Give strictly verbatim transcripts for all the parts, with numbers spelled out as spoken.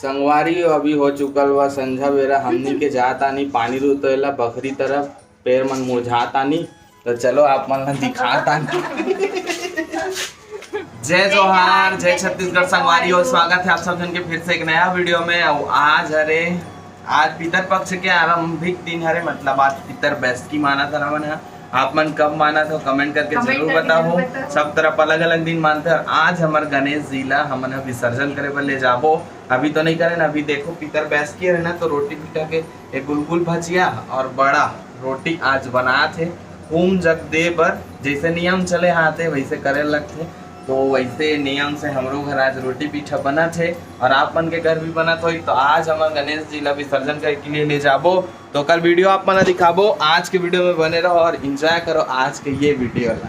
संगवारी हो, अभी हो चुकल बा संझा बेरा, हमनी के जात आनी पानी रुतोय ला बखरी तरफ, पैर मन मुरझात आनी। तो चलो आप मन ला दिखात आनी। जय जोहार, जय छत्तीसगढ़ संगवारी हो, स्वागत है आप सब जन के फिर से एक नया वीडियो में। अउ आज हरे, आज पितर पक्ष के आरंभिक दिन हरे, मतलब आज पितर बैसकी मानत हन हमन ह। आप मन कब मानत हो, कमेंट करके कमेंट जरूर करके बताओ। जरूर बताओ। सब तरफ अलग-अलग दिन मानथे। और आज हमर गणेश जी ला हमन ह विसर्जन करे बर ले जाबो। अभी तो नहीं करे ना, अभी देखो पितर बैसकी हरे ना, तो रोटी पीठा के एक गुलगुल भजिया और बड़ा रोटी आज बनात हे। होम जग दे बर जैसे नियम चले आते वैसे करे लगथे। तो वैसे नियम से हमरो घर आज रोटी पीठा बनत हे और आप मन के घर भी बनत होही। तो आज हमर गणेश जी ला विसर्जन करे के लिए ले जाबो, तो ओकर वीडियो आप मन ला दिखाबो। आज के वीडियो में बने रहो और एंजॉय करो आज के ये वीडियो ला।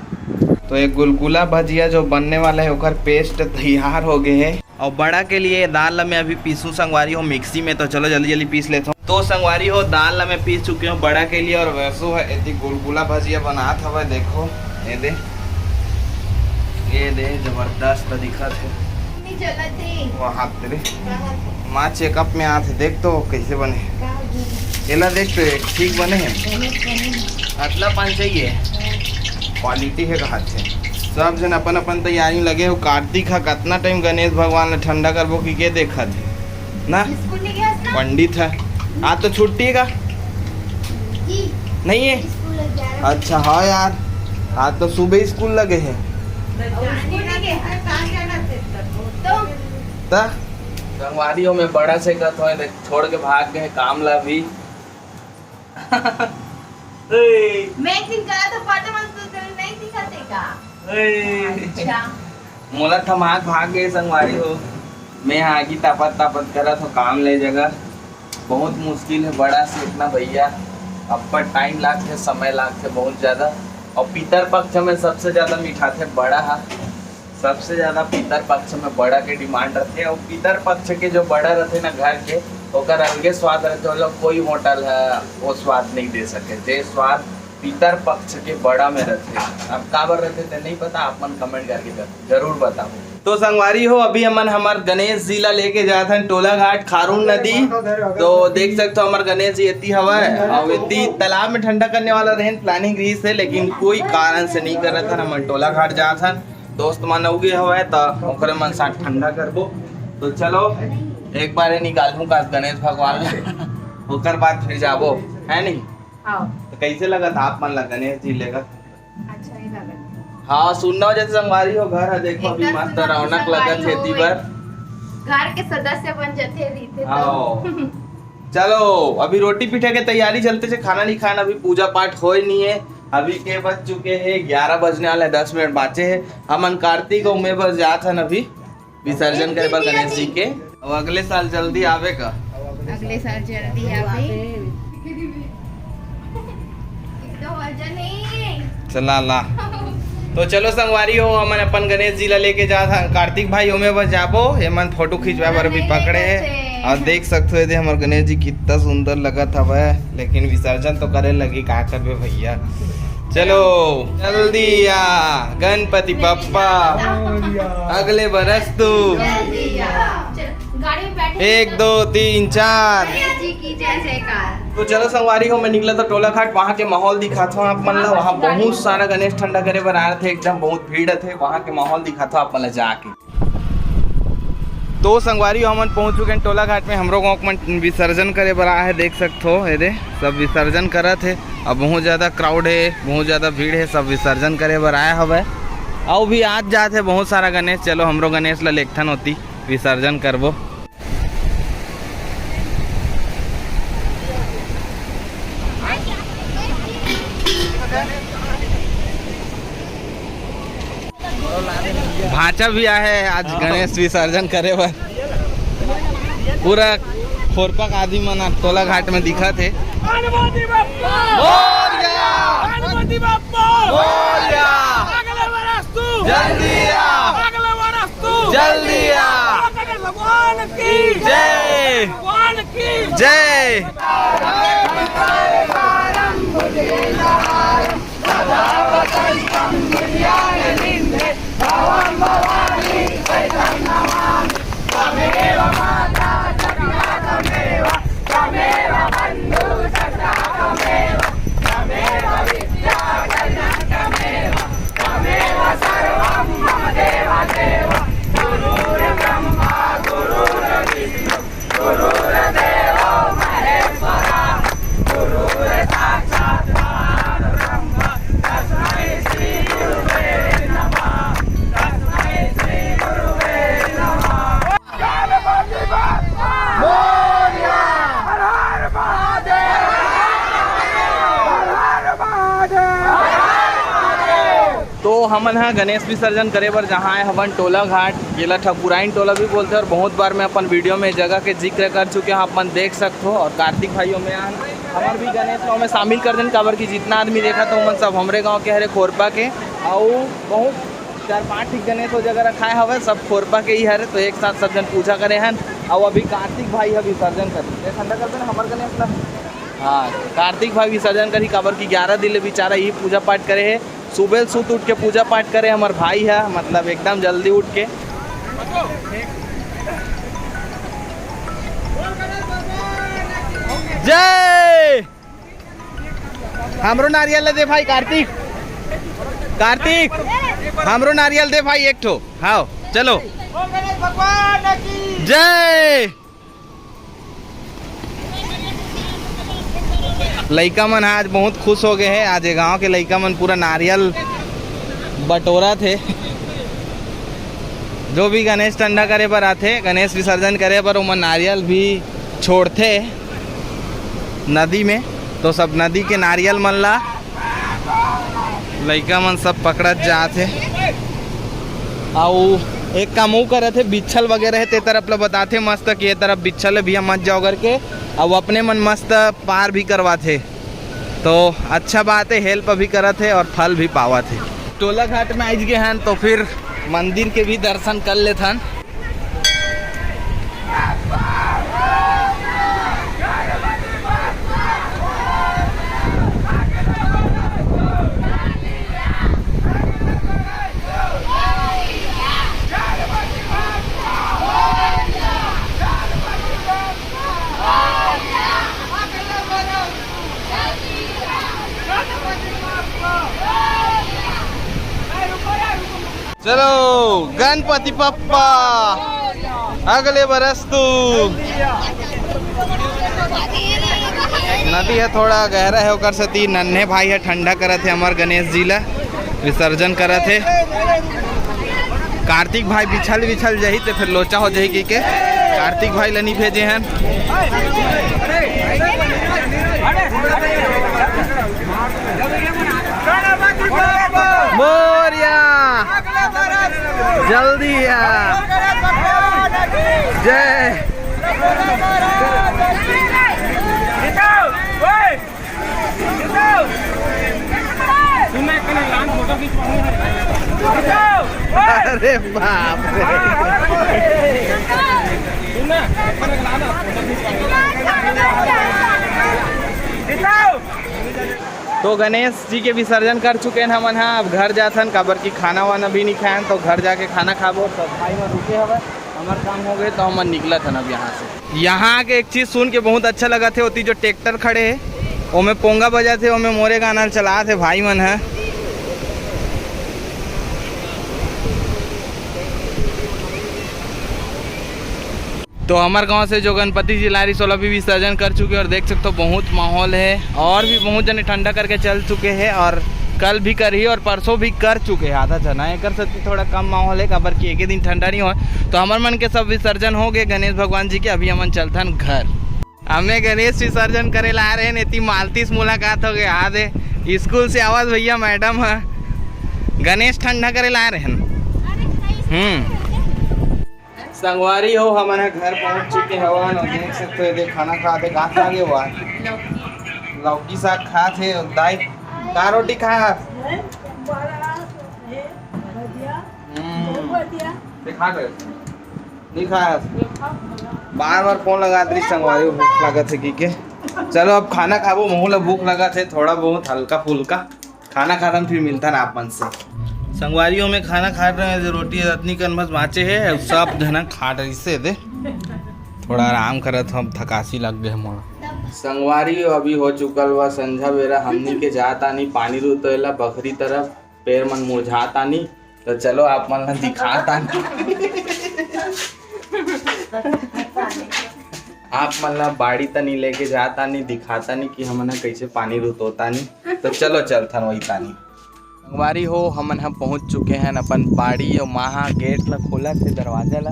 तो ये गुलगुला भजिया जो बनने वाला है, ओकर पेस्ट तैयार हो गए है। और बड़ा के लिए दाल ला मैं अभी पीसू संगवारी हो मिक्सी में, तो चलो जल्दी जल्दी पीस लेता हूँ। तो संगवारी हो, दाल ला मैं पीस चुके हूँ बड़ा के लिए, और वैसो है एती गुलगुला भजिया बनात हवय। देखो, ये दे, ये दे, जबरदस्त दिखत है। नहीं चलत है। वहाँ तेरे कहाँ से? माँ चेकअप में आत है, देख तो कैसे बने। कहाँ से? एला देख तो, ये ठीक बने है। बहुत बने हैं। अतला पान चाहिए। हाँ। क्वालिटी है कहा थे। सब जन अपन अपन तैयारी लगे हो। कार्तिक हा कतना टाइम गणेश भगवान ला ठंडा करबो कि के देखत है ना। स्कूल नहीं गया था? पंडित है। आज तो छुट्टी है का? जी। नहीं है? स्कूल ग्यारह बजे। अच्छा, हाँ यार, आज तो सुबह स्कूल लगे है। तो स्कूल नहीं गया। तो? त? संगवारी हो, मैं बड़ा से कहत हों, देख, छोड़ के भाग गए काम ला भी। ए। मैं एक दिन कहा था, पाटा मन तो तेरे नहीं दिखाते का? ए। अच्छा। मोला थमाक भाग गए संगवारी हो। मैं आगी तापत तापत करत हो काम ले जगह। बहुत मुश्किल है बड़ा से इतना भैया। अब्बड़ टाइम लागथे, समय लागथे बहुत ज़्यादा। और पितर पक्ष में सबसे ज़्यादा मिठाथे बड़ा हा। सबसे ज्यादा पितर पक्ष में बड़ा के डिमांड रथे, और पितर पक्ष के जो बड़ा रथे ना घर के, ओकर अलगे स्वाद रथे, मतलब कोई होटल है वो स्वाद नहीं दे सके जे स्वाद पितर पक्ष के बड़ा में रथे। अब काबर रथे ते नहीं पता, आप मन कमेंट करके जर-, जरूर बताओ। तो संगवारी हो, अभी हमन हमर गणेश जी ला लेके जात हन टोला घाट खारून नदी। तो देख सकते हो हमर गणेश जी एती हवय, और एती तालाब में ठंडा करने वाला रहेन प्लानिंग रही से, लेकिन कोई कारण से नहीं करत हन, हमन टोला घाट जात हन। दोस्त मन अउगे हवय, त ओकरे मन साथ ठंडा करबो। तो चलो, एक बार ये निकालूं का गणेश भगवान ला, ओकर बाद फिर जाबो, है नहीं? हाँ। तो कैसे लगत आप मन ला गणेश जी लेगा? अच्छा ही लगत। हाँ, सुन्ना जैसे संगवारी हो घर है, देखो अभी एकदम मस्त सुन्ना रौनक सुन्ना लगत है संगवारी दी हो। बर। घर के सदस्य बन जाते रहिते तो। हाँ। चलो, अभी रोटी पीठे के तैयारी चलते से, खाना नहीं खाना, अभी पूजा पाठ होए नहीं है। अभी के बज चुके हैं, ग्यारह बजने वाला है, दस मिनट बाचे है। हमन कार्तिक अउ मैं बस जात हन अभी विसर्जन करे बर गणेश जी के। अब अगले साल जल्दी आवे का? अगले साल जल्दी आवे। चला ला। तो चलो संगवारी हो, हमन अपन गणेश जी ला लेके जात हन। कार्तिक भाई, ओमे बस जाबो, एमन फोटो खिंचवा बर भी पकड़े है। और देख सकते हो, ये दे हमर गणेश जी कितना सुंदर लगत हवय, लेकिन विसर्जन तो करे लगी, का करबे भैया। चलो जल्दी आ गणपति बप्पा, अगले बरस तू। जल्दी आ। चल, गाड़ी में बैठे एक, दो, तीन, चार। गणेश जी की जय जयकार। तो चलो संगवारी हो, मैं निकला था टोला घाट, वहाँ के माहौल दिखाता हूँ आप मन ला। वहाँ बहुत सारा गणेश ठंडा करे बर आए थे, एकदम बहुत भीड़ थे, वहाँ के माहौल दिखाता हूँ आप मन ला जाके। तो संगवारी हो, हमन पहुंच चुके हैं टोला घाट में। हमरो गांव के मन विसर्जन करे बर आए हैं, देख सकत हो, ये दे सब विसर्जन करत है। अब बहुत ज्यादा क्राउड है, बहुत ज्यादा भीड़ है, सब विसर्जन करे बर आए हवय। अउ भी आज जात है बहुत सारा गणेश। चलो हमरो गणेश ला लेगथन ओती विसर्जन करबो। भांचा भी आए है आज गणेश विसर्जन करे बर। पूरा खोरपा का आदमी मन टोला घाट में दिखत है। गणपति बप्पा मोरया। गणपति बप्पा मोरया। अगले बरस तू जल्दी आ। अगले बरस तू जल्दी आ। भगवान की जय। भगवान की जय। हमन ह गणेश विसर्जन करे बर जहाँ आए हवन टोला घाट, जेला ठकुराइन टोला भी बोलथे, और बहुत बार मैं अपन वीडियो में जगह के जिक्र कर चुके हूँ, आप मन देख सकते हो। और कार्तिक भाइयों में आन, हमर भी गणेश गाँव में शामिल कर देन, काबर कि जितना आदमी देखा तो मन सब हमरे गाँव के हरे, खोरपा के। अउ बहुत चार पांच ठीक गणेश वो जगह रखाए हवे, सब खोरपा के ही हरे, तो एक साथ सब जन पूजा करे हन। अउ अभी कार्तिक भाई ह विसर्जन कर, ये ठंडा कर देना हमर गणेश ला। हाँ, कार्तिक भाई विसर्जन करही, काबर कि ग्यारह दिन ले बेचारा ही पूजा पाठ करे हे। सुबह सुत उठ के पूजा पाठ करे हमर भाई है, मतलब एकदम जल्दी उठ के। जय। हमरो नारियल ले दे भाई कार्तिक। कार्तिक, हमरो नारियल दे भाई एक ठो। हाँ, चलो। जय। लइका मन आज बहुत खुश हो गए हैं। आज ये गांव के लइका मन पूरा नारियल बटोरा थे। जो भी गणेश ठंडा करे बर आथे, गणेश विसर्जन करे बर, ओमन नारियल भी छोड़थे नदी में। तो सब नदी के नारियल मन ला लइका मन सब पकड़त जात हे। अउ एक काम वो करत हे, बिच्छल वगैरह हे, ते तरफ ला बताथे मस्त कि ये तरफ बिच्छल हे भैया, मत जाओ करके। अउ अपने मन मस्त पार भी करवाथे। तो अच्छा बात है, हेल्प भी करत है और फल भी पावत है। टोला घाट में आइज गए हन तो फिर मंदिर के भी दर्शन कर लेथन। चलो गणपति पप्पा, अगले बरस तू। नदी है थोड़ा गहरा है, ओकर सेती नन्हे भाई है ठंडा करत है हमर गणेश जी ला, विसर्जन करत है। कार्तिक भाई बिछल बिछल जाही ते फिर लोचा हो जाही कहिके कार्तिक भाई ला नहीं भेजे हन। मोरया जल्दी आ। जय। अरे बाप रे। तो गणेश जी के विसर्जन कर चुके हैं हमन हा। अब घर जाथन, काबर कि खाना वाना भी नहीं खायन, तो घर जाके खाना खाबो। तो भाई मन रुके हवे, हमर काम हो गए तो हमन निकलत हन अब यहाँ से। यहाँ आके एक चीज सुन के बहुत अच्छा लगा थे, ओती जो ट्रैक्टर खड़े है, ओमे पोंगा बजा थे, ओमे मोरे गाना चला थे भाई मन है। तो हमर गांव से जो गणपति जी ला रहिस ओला भी विसर्जन कर चुके हैं और देख सकते हो बहुत माहौल है और भी बहुत जने ठंडा करके चल चुके हैं और कल भी करही और परसों भी कर चुके हैं आधा जना। एकर सेती थोड़ा कम माहौल है, काबर कि एके दिन ठंडा नहीं हो। तो हमर मन के सब विसर्जन हो गए गणेश भगवान जी के। अभी हमन चलथन घर। हमें गणेश विसर्जन करे ला आ रहे हैं, एती मालती से मुलाकात हो गया। आधे स्कूल से आवाज भैया मैडम है, गणेश ठंडा करे ला आ रहे हैं। हम्म। संगवारी हो, हमन ह घर पहुंच चुके हवन और देख सकते हो, ये देख खाना खात हे, का खा गे हुआ? लौकी साग खात हे। और दाई, का रोटी खाए हस? हम्म, ते खा गए? नहीं खाए हस? बार बार फोन लगा दे संगवारी हो, भूख लागत है की के। चलो अब खाना खाबो, महू ला भूख लागत है, थोड़ा बहुत हल्का फुल्का। खाना खाथन फिर मिलथन आप मन से। संगवारी हो, मैं खाना खात रहे हैं, रोटी रत्नी कन बस बाँचे है, सब झना खात रहिसे दे। थोड़ा आराम करत हूँ, थकासी लग गए मोला। संगवारी हो, अभी हो चुकल बा संझा बेरा, हमनी के जात आनी पानी रुतोएला बखरी तरफ, पैर मन मुरझात आनी। तो चलो आप मन ला दिखात आनी। आप मन ला बाड़ी तनी लेके जात आनी, दिखात आनी कि हमन ह कैसे पानी रुतोत आनी। तो चलो चलथन वही तानी। संगवारी हो, हमन ह पहुंच चुके हैं अपन बाड़ी। और माँ ह गेट ला खोलत हे, दरवाजा ला।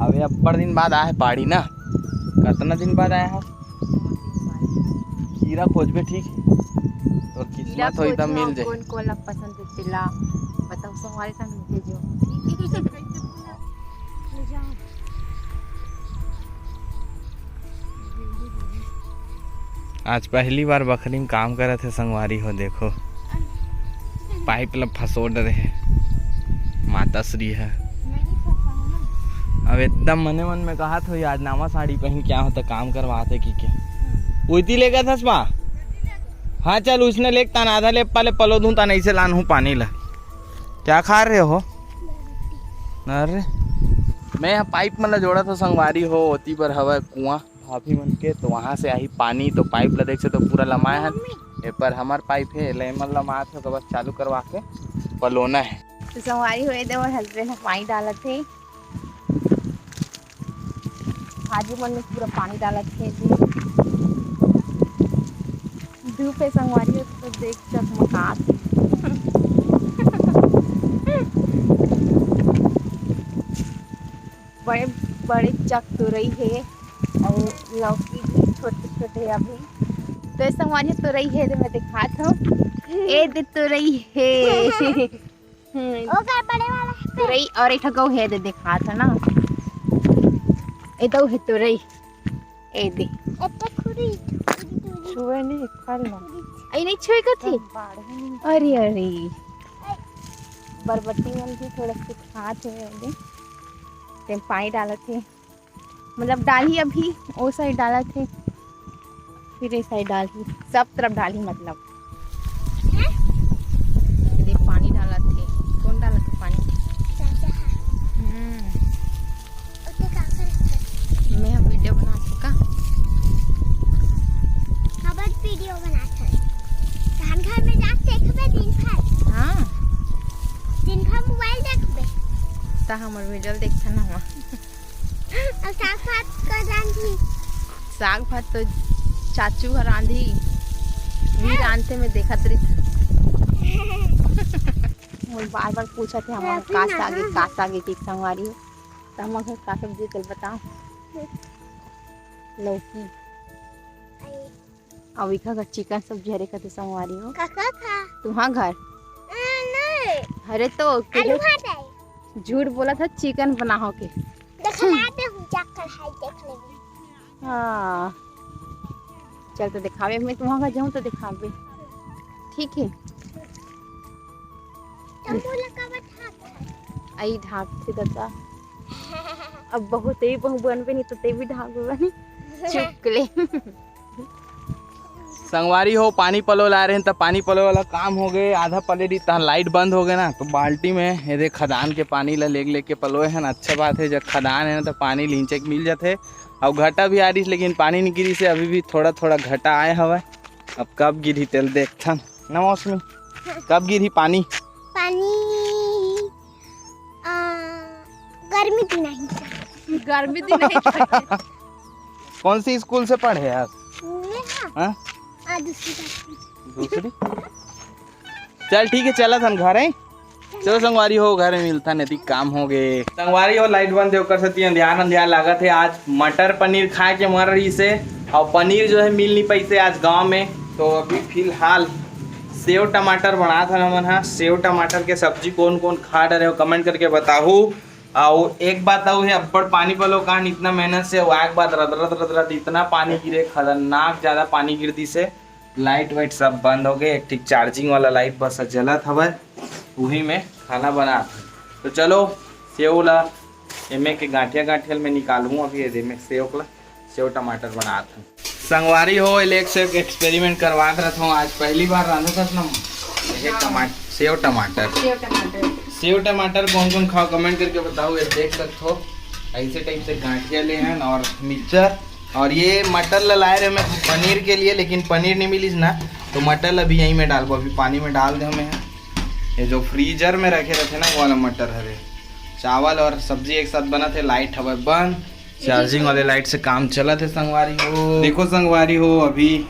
अब ये अब्बड़ दिन बाद आए हे बाड़ी ना, कतना दिन बाद आए हे। खीरा खोजबे, ठीक है, तो किस्मत होई तब मिल जाए। कौन कौन ला पसंद है चिल्ला बताओ। संगवारी संग भेजो। आज पहली बार बखरी में काम करत हे संगवारी हो, देखो पाइप ल फसो डरे हे माता श्री ह। अब एकदम मने मन में कहत होही आज नावा साड़ी पहन के आए हों त काम करवात हे कि के। उइती लेगत हस बा? हाँ चल, उसने लेके तान आधा ले पाले पलो दूं तान ऐसे लान हूँ पानी ला। क्या खा रहे हो? अरे मैं यहाँ पाइप मन ला जोड़त हों संगवारी हो, ओती बर हवय कुआं भाभी मन के, तो वहाँ से आही पानी। तो पाइप ला देख सकत हो पूरा लमाए हन, ए पर हमर पाइप हे, ले मन लमात हे, तो बस चालू करवा के पलोना हे। तो संगवारी हो, ए दे मोर husband ह पानी डालत हे, भाजी मन में पूरा पानी डालत हे जी। धूप हे संगवारी हो, तो देख चकमकात हे। बड़े बड़े चक तुरई हे अउ लौकी भी छोटे छोटे हे अभी। तो संगवारी तुरई हे, दे मैं दिखात हूँ, ए दे तुरई हे। हम्म, ओकर बड़े वाला हे। तुरई अउ एक ठो गऊ हे, दे दिखात हूँ ना, ए दऊ हे तुरई, ए दे। एते खुरी, खुरी, खुरी। छुए नहीं, खा लो। खुरी। आई नहीं छुए कथी? सब बाढ़ में। अरे, अरे। बरबट्टी मन भी थोड़ा से खात हे अभी। तेन पानी डालत हे। मतलब डालही अभी, ओ side डालत हे। फिर ए side डालही। सब तरफ डालही मतलब। हैं? ये देख पानी डालत हे। कौन डालत हे पानी? चाचा। हम्म। ओते का करत हे? मैं हम video बनात हूँ का? हमर video बनात हे। तहन घर में जाके देखबे दिन भर। हाँ। दिन भर mobile देखबे। त हमर video देखथन हम। अब साग भात का रांधी। साग भात तो चाचू ह रांधी। वी हाँ। रांधथे मैं देखत रही। मोर बार बार पूछत हे, हमन का साग हे, का साग हे, कि संगवारी हो। त हमन का सब्जी, चल बताओ। लौकी। अउ इखा घर chicken सब्जी हरे कथे संगवारी हो। काका खा। तुम्हार घर? अ, नहीं। अरे तो आलू भात है। झूठ बोलत हे, chicken बनाहो के। देखा लाते हूँ, जा कढ़ाई देख लेंगे। हाँ। चल तो दिखावे, मैं तुम्हार घर जाऊँ तो दिखावे। ठीक है। तंबू लगा बता। आई ढाक थे दादा। अब बहुत ही बहु बनबे नहीं तो ते भी ढाक बनी। चुप ले। संगवारी हो, पानी पलो ला रहे हैं, त पानी पलो वाला काम हो गए, आधा पले रही, तहाँ light बंद हो गए ना, तो बाल्टी में ये देख खदान के पानी ला लेके लेके पलोए हैं। अच्छा बात है, जब खदान है ना, तो पानी लींचे के मिल जाते। और घटा भी आ रही, लेकिन पानी नहीं गिरी से अभी भी थोड़ा थोड़ा घटा आए हवा। अब कब गिरी तेल देखथन ना मौसमी, कब गिरी पानी? पानी, आ, गर्मी दिन ही। गर्मी दिन ही। कौन सी स्कूल से पढ़े यार? मैं हाँ। हाँ? आ, दूसरी class में। दूसरी? चल ठीक है, चलत हन घर, हैं? चलो संगवारी हो, घर में मिलथन, यदि काम हो गए। संगवारी हो, light बंद हे, ओकर सेती अंधियार अंधियार लागत हे। आज मटर पनीर खाए के मन रहिस हे, और पनीर जो है मिल नहीं पाइस हे आज गांव में, तो अभी फिलहाल सेव टमाटर बनात हन हमन हा। सेव टमाटर के सब्जी कौन कौन खा डरे हो, comment करके बताहू। अउ एक बात अउ हे, अब्बड़ पानी पलो कान इतना मेहनत से, अउ आए के बाद रदरत रदरत इतना पानी गिरे, खतरनाक ज्यादा पानी गिर दिस हे। Light वाइट सब बंद हो गए, एक ठीक charging वाला light बस जलत हवय, उही में खाना बनात हन। तो चलो सेव ला एमे के गांठिया गांठिया में निकालहूँ अभी, ये दे में सेव ला, सेव टमाटर बनात हन। संगवारी हो, एले एक से एक experiment करवात रहत हूँ। आज पहली बार रांधत हस ना, ये हाँ। टमाटर, सेव टमाटर। सेव टमाटर। सेव टमाटर कौन कौन खाओ comment करके बताओ। ये देख सकत हो, ऐसे type से गांठिया ले हैं और mixture, और ये मटर ला लाए रहे मैं पनीर के लिए, लेकिन पनीर नहीं मिलिस ना, तो मटर ला अभी यहीं में डालबो। अभी पानी में डाल दे हमें। ये जो freezer में रखे रहते ना, वो वाला मटर हरे। चावल और सब्जी एक साथ बनत हे, light हवे बंद। Charging वाले light से काम चलत हे संगवारी हो। देखो संगवारी हो, अभी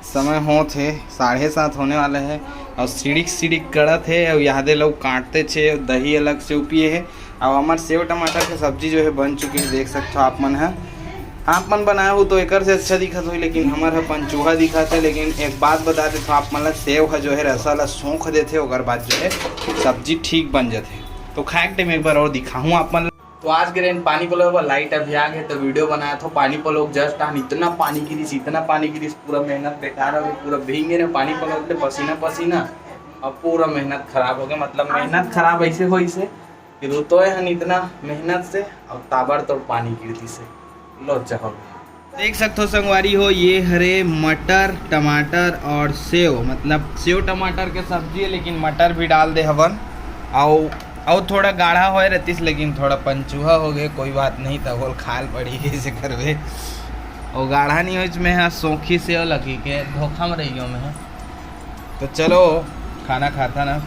समय होत हे, साढ़े सात होने वाला हे और सिड़िक सिड़िक गड़त हे और यहाँ दे लोग काटते छे, दही अलग से पिए हे। और हमार सेव टमाटर के सब्जी जो है बन चुके हे, देख सकते हो आप मन है। आप मन बनाए हो तो एकर से अच्छा दिखत होही, लेकिन हमर ह पंचूहा दिखत हे। लेकिन एक बात बता देथव आप मन ला, सेव ह जो है रसा ला सोख देथे, ओकर बाद जो है सब्जी ठीक बन जाथे। तो खाए के टाइम एक बार और दिखाहूँ आप मन ला। तो आज के रेन पानी पलोय बर लाइट अभी आ गए, तो वीडियो बनाए थों पानी पलोय के। जस्ट आन इतना पानी गिरिस, इतना पानी गिरिस, पूरा मेहनत बेकार हो गई, पूरा भींग गे ना पानी पलोय के पसीना पसीना, और पूरा मेहनत खराब हो गया। मतलब मेहनत खराब ऐसे होइस हे कि रुतोय हन इतना मेहनत से, और ताबड़तोड़ पानी गिर दिस हे। लो जाओ, देख सकथो संगवारी हो, ये हरे मटर, टमाटर और सेव, मतलब सेव टमाटर के सब्जी है, लेकिन मटर भी डाल दे हवन। अउ अउ थोड़ा गाढ़ा होए रहतिस, लेकिन थोड़ा पंचूहा हो गए, कोई बात नहीं, तब ओल खाल पड़ी, कैसे करबे। और गाढ़ा नहीं होइस, मैं हाँ सोखी सेव लगी के धोखा में रही गयो मैं। तो चलो खाना खाता ना।